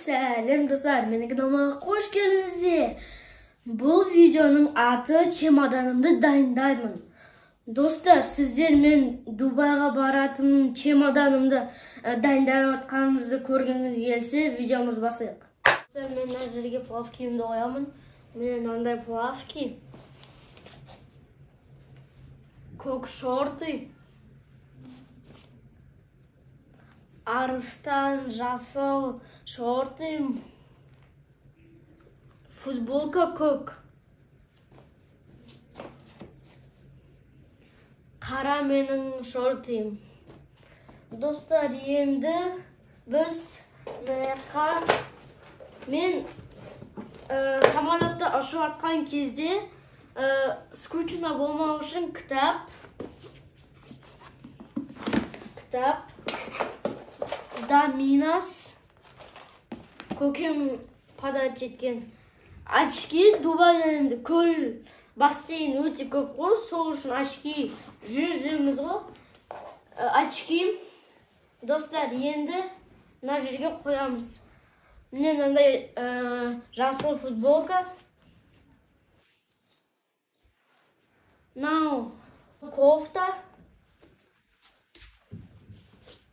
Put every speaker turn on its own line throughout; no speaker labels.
Сәлем достар, менің каналыма қош келдіңіздер. Бұл видеоның аты чемоданымды дайындаймын. Достар, сіздер мен Дубайға баратын чемоданымды дайындап жатқаныңызды көргіңіз келсе, видеомызды басайық. Достар, мен мына жерге плавкиімді қоямын. Міне мынандай плавки. Көк шорты. Арыстан жасыл шорты, футболка көк, қара менің шортым. Достар, енді біз мына мен самолетта ұшып атқан кезде скучно болмау үшін кітап, Доминос, көкем подарок еткен. Очки, Дубайда енді көл, бассейн өте көп қой, сол үшін очки жүземіз ғой. Очки, достар, енді мына жерге қоямыз. Міне мынандай жасыл футболка. Мынау кофта.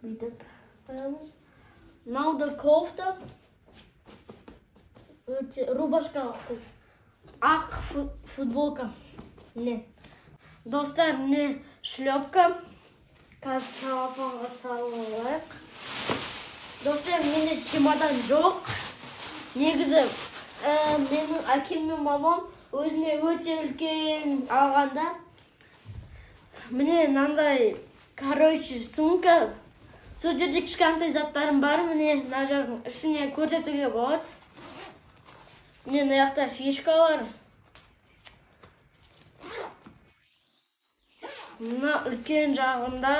Бүйтіп қоямыз. Мынау да кофта. Өте рубашкаға ұқсайды. Ақ футболка. Міне. Достар, міне шлепка. Қазір салафанға салып алайық. Достар, менде чемодан жоқ. Негізі, менің әкем мен мамам өзіне өте үлкен алғанда. Міне мынандай, короче, сумка. Сол жерде кішкентай заттарым бар, міне мына жердің ішіне көрсетуге болады. Міне мына жақта фишкалар. Мына үлкен жағында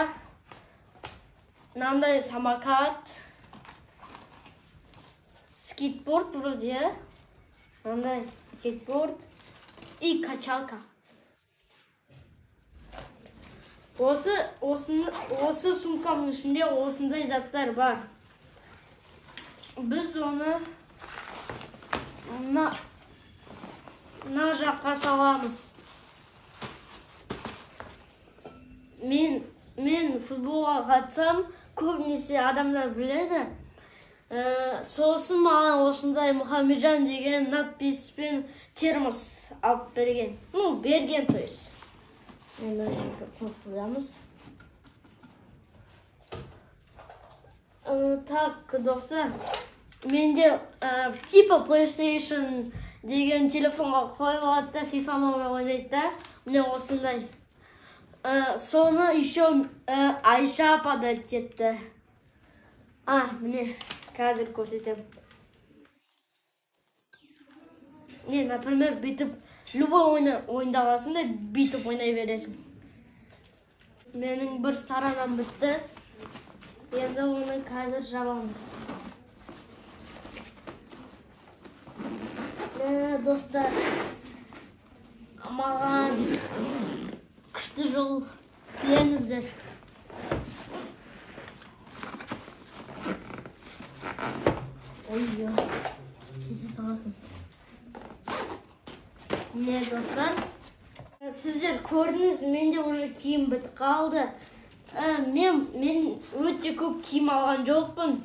мынандай самокат, скейтборд вроде, мынандай скейтборд и качалка. Осы сумкамның ішінде осындай заттар бар. Біз оны мына жаққа саламыз. Мен футболға қатысам, көбінесе адамдар біледі. Сосын маған осындай Мұхамеджан деген надписпен термос алып берген. Ну, берген, то есть. Мына жерге қойып қоямыз. Так, достар, менде типа PlayStation деген телефонға қойып алады да, FIFA Mobile ойнайды да. Міне осындай. Соны еще Айша подарить етті. Міне, қазір көрсетемін. Не, например, бүйтіп любой ойында аласың да бүйтіп ойнай бересің. Менің бір сторонам бітті. Енді оны қазір жабамыз. Достар, маған күшті жол тілеңіздер. Ой, кете саласың. Міне, достар, сіздер көрдіңіз, менде уже киім бітіп қалды. Мен өте көп киім алған жоқпын.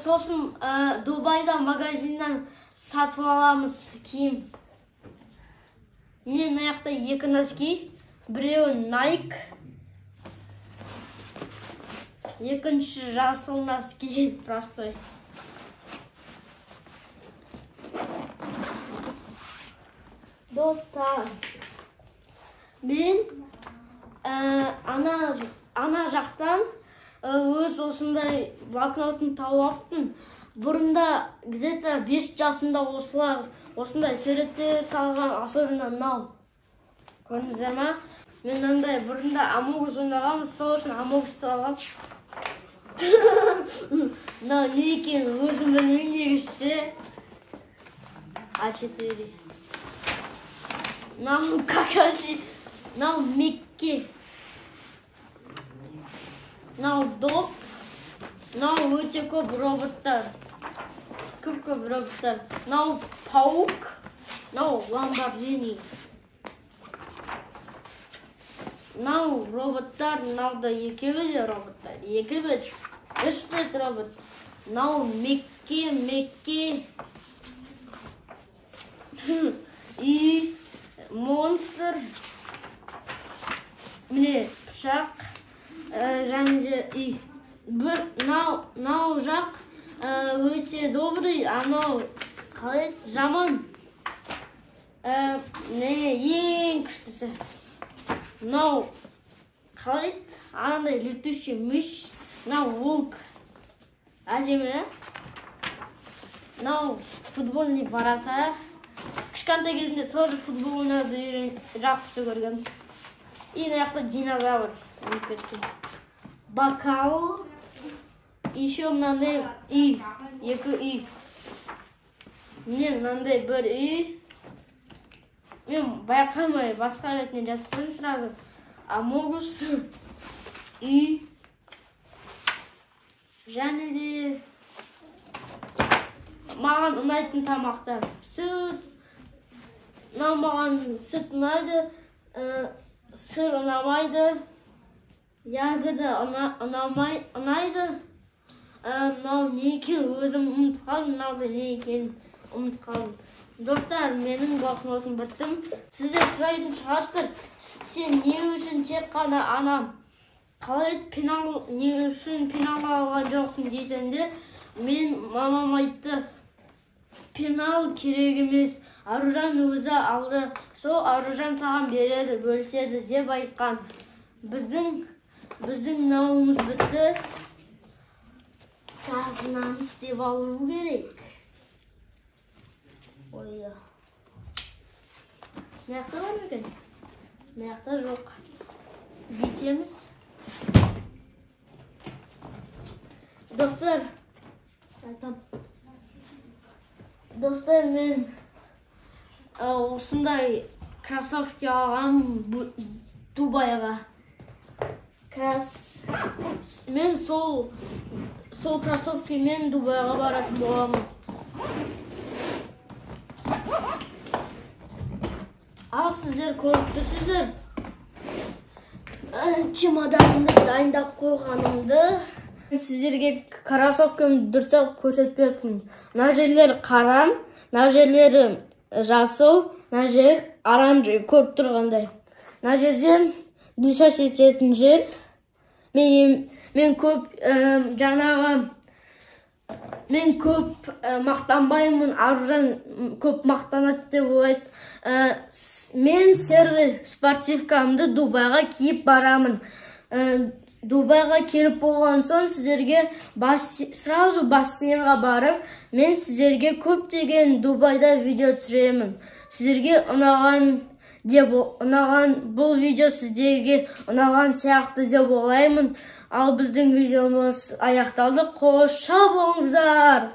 Сосын Дубайда магазиннен сатып аламыз киім. Міне мына жақта екі носки, біреуі Nike, екінші жасыл носки, простой. Достар, мен ана жақтан өз осындай блокнотын тауып алыппын. Бұрында где-то 5 жасында осылар осындай суреттер салған, особенно мынау. Көрдіңіздер ма? Мен мынандай бұрында Амогус ойнағанмын, сол үшін Амогус салғам. Мынау не екенін өзім білмеймін негізі. А4. Мынау Какаши, мынау Микки, мынау доп, мынау өте көп роботтар. көп роботтар. Мынау паук, мынау Ламборджини. Мынау роботтар, мынау да екеуі де роботтар. 2 бет, 3 бет робот. Мынау Мекке. И монстр. Міне пышақ, және де үй. Бір мынау жақ өте добрый, анау қалай еді, жаман. Міне ең күштісі. Мынау қалай еді, анандай летучий мышь, мынау волк. Әдемі, ә? Мынау футбольный ворота. Кішкентай кезімде тоже футбол ойнауды жақсы көргем. И мына жақта динозавр. Бокал. Еще мынандай үй, 2 үй. Міне мынандай бір үй. Мен байқамай басқа бетіне жазып қойдым сразу. Амогус үй. Және де маған ұнайтын тамақтар. Сүт. Мынау маған сүт ұнайды, сыр ұнамайды, ягода ұнайды. Мынау не екенін өзім ұмытып қалдым, мынау да не екенін ұмытып қалдым. Достар, менің блокнотым біттім. Сіздер сұрайтын шығарсыздар, сен не үшін тек қана анам қалай пенал, не үшін пенал алған жоқсың десеңдер, мен мамам айтты, пенал керек емес, Аружан өзі алды, сол Аружан саған береді, бөліседі деп айтқан. Біздің мынауымыз бітті. Қазір мынаны істеп алу керек. Ой, мына жақта бар ма екен? Мына жақта жоқ. Бүйтеміз. Достар, айтам. Достар, мен осындай кроссовки алғам Дубайға. Мен сол кроссовкимен Дубайға баратын боламын. Ал сіздер көріп тұрсыздар, чемоданымды дайындап қойғанымды. Сіздерге кроссовкамды дұрыстап көрсетпеппін. Мына жерлері қара, мына жерлері жасыл, мына жер оранжевый көріп тұрғандай. Мына жерде дышать ететін жер. Мен көп жаңағы мен көп мақтанбаймын, Аружан көп мақтанады деп ойлайды. Мен серый спортивкамды Дубайға киіп барамын. Дубайға келіп болған соң сіздерге сразу бассейнға барып, мен сіздерге көптеген Дубайда видео түсіремін. Сіздерге ұнаған бұл видео сіздерге ұнаған сияқты деп ойлаймын. Ал біздің видеомыз аяқталды. Қош сау болыңыздар.